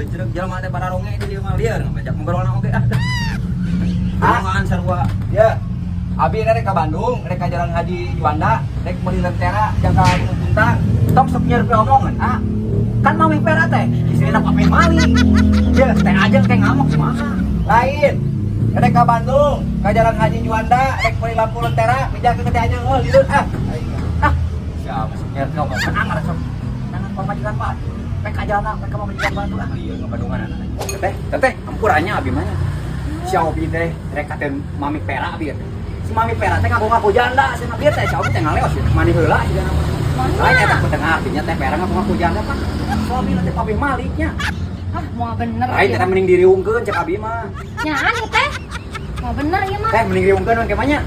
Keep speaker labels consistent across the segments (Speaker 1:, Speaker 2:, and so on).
Speaker 1: Cereg jelema teh bararonge di dieu mah lieur ngajak ngobrolna oge ah. Omongan sarua.
Speaker 2: Ya. Abi rek ka Bandung, rek ka Jalan Haji Juanda, rek meuli lentera jangka Gunung Puntang.
Speaker 1: Tong sok nyerpe omongan, ah. Kan Mami Pera teh, istrina Papi Mali. Ya, teh aja kayak ngamuk kumaha.
Speaker 2: Lain. Rek ka Bandung, ka Jalan Haji Juanda, rek meuli lampu lentera, mijakeun ka teh aja oh lieur ah.
Speaker 1: Ah, siapa sok nyerpe omongan angar sok. Jangan pamajikan Pak. Rek ka jalan, rek ka pamajikan batu ah. Iya, ngabandungan. Teteh, teteh, ampurannya abi mah. Si Obi teh rek ka teh Mami Pera abi teh. Si Mami Pera teh ngaku-ngaku janda, si Mami teh si Obi teh ngaleos ya. Mani heula sih nama. Lain eta ku tengah artinya teh Pera ngaku-ngaku janda kan. Suami teh Papi Maliknya.
Speaker 3: Ah, moal bener.
Speaker 1: Lain
Speaker 3: Ieu.
Speaker 1: teh mending diriungkeun cek abi mah.
Speaker 3: Nyaan ieu teh. Moal bener ieu mah.
Speaker 1: Teh mending diriungkeun we kemanya.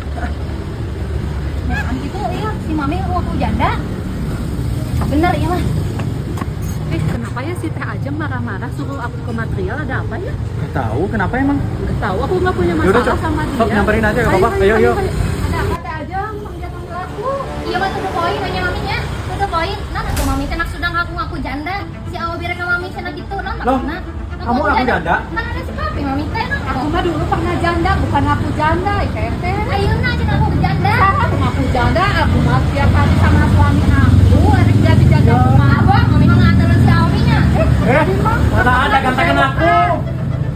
Speaker 3: Nyaan gitu iya si Mami ngaku janda. Bener ieu mah.
Speaker 4: Eh, kenapa ya si Teh Ajeng marah-marah suruh aku ke material, ada apa ya?
Speaker 5: Gak tahu kenapa emang.
Speaker 4: Gak tahu, aku nggak punya masalah
Speaker 5: Yaudah, Cok.
Speaker 4: sama dia.
Speaker 5: Sok, nyamperin aja, gak apa-apa. Ayo, ayo.
Speaker 4: Ada apa Teh Ajeng manggil-manggil aku?
Speaker 3: Iya mah to the point nanya maminya. To the point. Nah, atuh mami teh maksudna ngaku-ngaku janda. Si Aobi rek ka mami cenah gitu, nah
Speaker 5: Loh,
Speaker 3: maksudna.
Speaker 5: Kamu ngaku janda?
Speaker 3: Kan ada si papi mami teh nah.
Speaker 4: Aku mah dulu pernah janda, bukan ngaku janda, teh.
Speaker 3: Ayeuna cenah ngaku janda.
Speaker 4: Aku ngaku janda, aku mah tiap hari sama suami aku, rek jadi janda kumaha.
Speaker 3: Abah, mami mah nganterin si Aobi-nya.
Speaker 5: Eh, mana ada gantengan aku.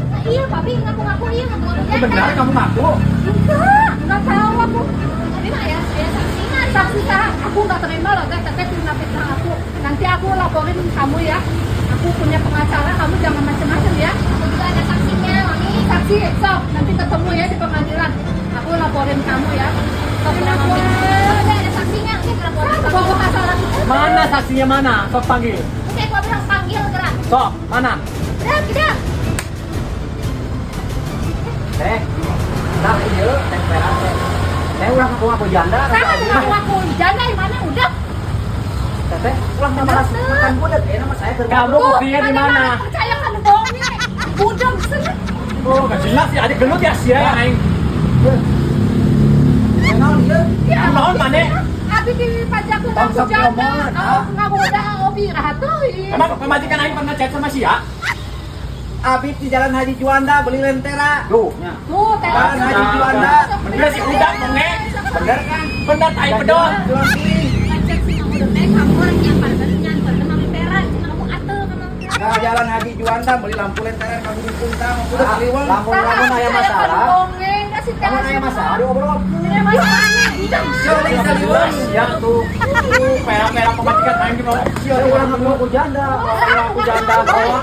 Speaker 3: Nah, iya, papi ngaku-ngaku iya ngaku-ngaku janda.
Speaker 5: Benar kamu ngaku?
Speaker 4: Enggak tahu aku.
Speaker 3: Tapi mah ya, saya saksinya.
Speaker 4: Saksi sah, aku nggak terima loh, teh, teteh fitnah aku. Nanti aku laporin kamu ya. Aku punya pengacara, kamu jangan macam-macam ya.
Speaker 3: Aku juga ada saksinya, mami.
Speaker 4: Saksi, sok, nanti ketemu ya di pengadilan. Aku laporin kamu ya. Sok,
Speaker 3: Mami.
Speaker 4: mami.
Speaker 3: Ada saksinya, oke laporin.
Speaker 4: Bawa masalah kita.
Speaker 5: Mana saksinya mana? Sok panggil.
Speaker 3: Oke, aku bilang panggil gerak.
Speaker 5: Sok, mana?
Speaker 3: Udah, tidak.
Speaker 1: Teh, tah ieu teh Pera teh. Teh ulah ngaku-ngaku janda.
Speaker 4: Sama ngaku janda di mana udah?
Speaker 1: Teteh, ulah ngabahas makan budak ya nama saya keur
Speaker 5: Kamu buktinya di mana?
Speaker 4: Percaya kan bohongnya. Udah, seneng.
Speaker 5: Oh, gak jelas ya, ada gelut ya sih ya aing.
Speaker 1: Naon ieu?
Speaker 4: Ya,
Speaker 5: Naon mana?
Speaker 4: Abi dipajakeun
Speaker 1: Tong
Speaker 4: aku
Speaker 1: sok
Speaker 4: janda.
Speaker 1: diomongan, ah.
Speaker 4: Aku ngaku udah Obi rahateuy.
Speaker 5: Emang pamajikan aing pernah chat sama si ya?
Speaker 2: Abi di Jalan Haji Juanda beli lentera.
Speaker 1: Duh, nya.
Speaker 4: Tuh, teh.
Speaker 2: Jalan Haji Juanda.
Speaker 5: Bener si udah bonge.
Speaker 1: Bener kan?
Speaker 5: Bener tai pedot.
Speaker 2: Jual piring.
Speaker 3: Ngecek si kamu teh kamu orang nyamperkeun nyamperkeun mami Pera, cenah kamu atuh ka mami Pera.
Speaker 2: Ke Jalan Haji Juanda beli lampu lentera ka Gunung Puntang, udah kliwon.
Speaker 1: Lamun lamun aya masalah.
Speaker 4: Dongeng kasih teh.
Speaker 1: Lamun aya masalah diobrol.
Speaker 4: Ini masalahnya.
Speaker 2: Kliwon.
Speaker 5: Ya tuh. Tuh, pera-pera pamajikan aing di bawah.
Speaker 1: Sia ulah ngaku-ngaku janda.
Speaker 5: Aku janda bawa.